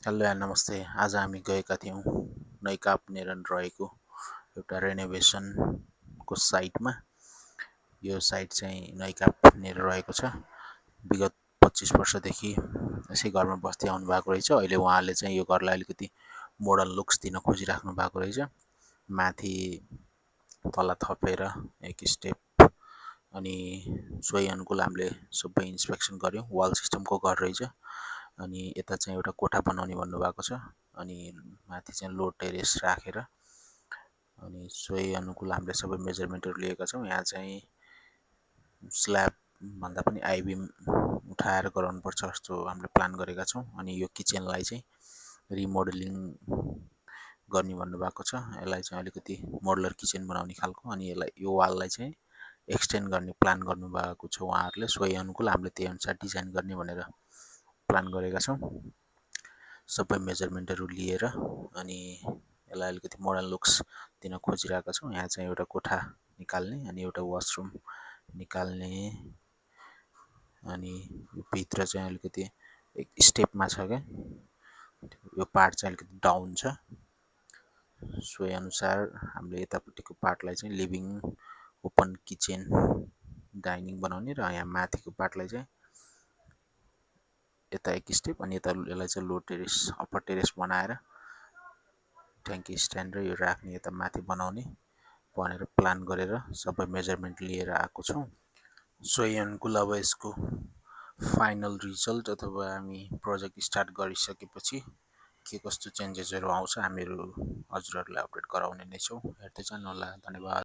Hello या नमस्ते। आज हामी गएका थियौँ नैकापनेर रहेको एउटा रेनोभेसनको साइटमा। यो साइट चाहिँ नैकापनेर रहेको छ। विगत 25 वर्षदेखि यसै घरमा बस्दै आउनु भएको रहेछ। अहिले उहाँले चाहिँ यो घरलाई अलिकति मोडर्न लुक्स दिन खोजिराख्नु भएको रहेछ। माथि तला थपेर एक स्टेप अनि सोही अनुकूल हामीले सबै इन्स्पेक्सन गऱ्यौँ। वाल सिस्टमको घर रहेछ। अनि यता चाहिँ एउटा कोठा बनाउने भन्नुभएको छ। अनि माथि चाहिँ लो टेरेस राखेर अनि सोही अनुकूल हामीले सबै मेजरमेन्टहरू लिएका छौँ। यहाँ चाहिँ स्ल्याब भन्दा पनि आइबिम उठाएर गराउनुपर्छ जस्तो हामीले प्लान गरेका छौँ। अनि यो किचनलाई चाहिँ रिमोडलिङ गर्ने भन्नुभएको छ। यसलाई चाहिँ अलिकति मोडलर किचन बनाउने खालको। अनि यो वाललाई चाहिँ एक्सटेन्ड गर्ने प्लान गर्नुभएको छ उहाँहरूले। सोही अनुकूल हामीले त्यही अनुसार डिजाइन गर्ने भनेर प्लान गरेका छौँ। सबै मेजरमेन्टहरू लिएर अनि यसलाई अलिकति मोडर्न लुक्स दिन खोजिरहेका छौँ। यहाँ चाहिँ एउटा कोठा निकाल्ने अनि एउटा वासरुम निकाल्ने अनि भित्र चाहिँ अलिकति एक स्टेपमा छ क्या, यो पार्ट चाहिँ अलिकति डाउन छ। सोही अनुसार हामीले यतापट्टिको पार्टलाई चाहिँ लिभिङ ओपन किचन डाइनिङ बनाउने र यहाँ माथिको पार्टलाई चाहिँ यता एक स्टेप अनि यता यसलाई चाहिँ लो टेरेस अप्पर टेरेस बनाएर ट्याङ्की स्ट्यान्ड र यो राख्ने यता माथि बनाउने भनेर प्लान गरेर सबै मेजरमेन्ट लिएर आएको छौँ। सोही अनुकूल अब यसको फाइनल रिजल्ट अथवा हामी प्रोजेक्ट स्टार्ट गरिसकेपछि के कस्तो चेन्जेसहरू आउँछ हामीहरू हजुरहरूलाई अपडेट गराउने नै छौँ। हेर्दै जानुहोला। धन्यवाद।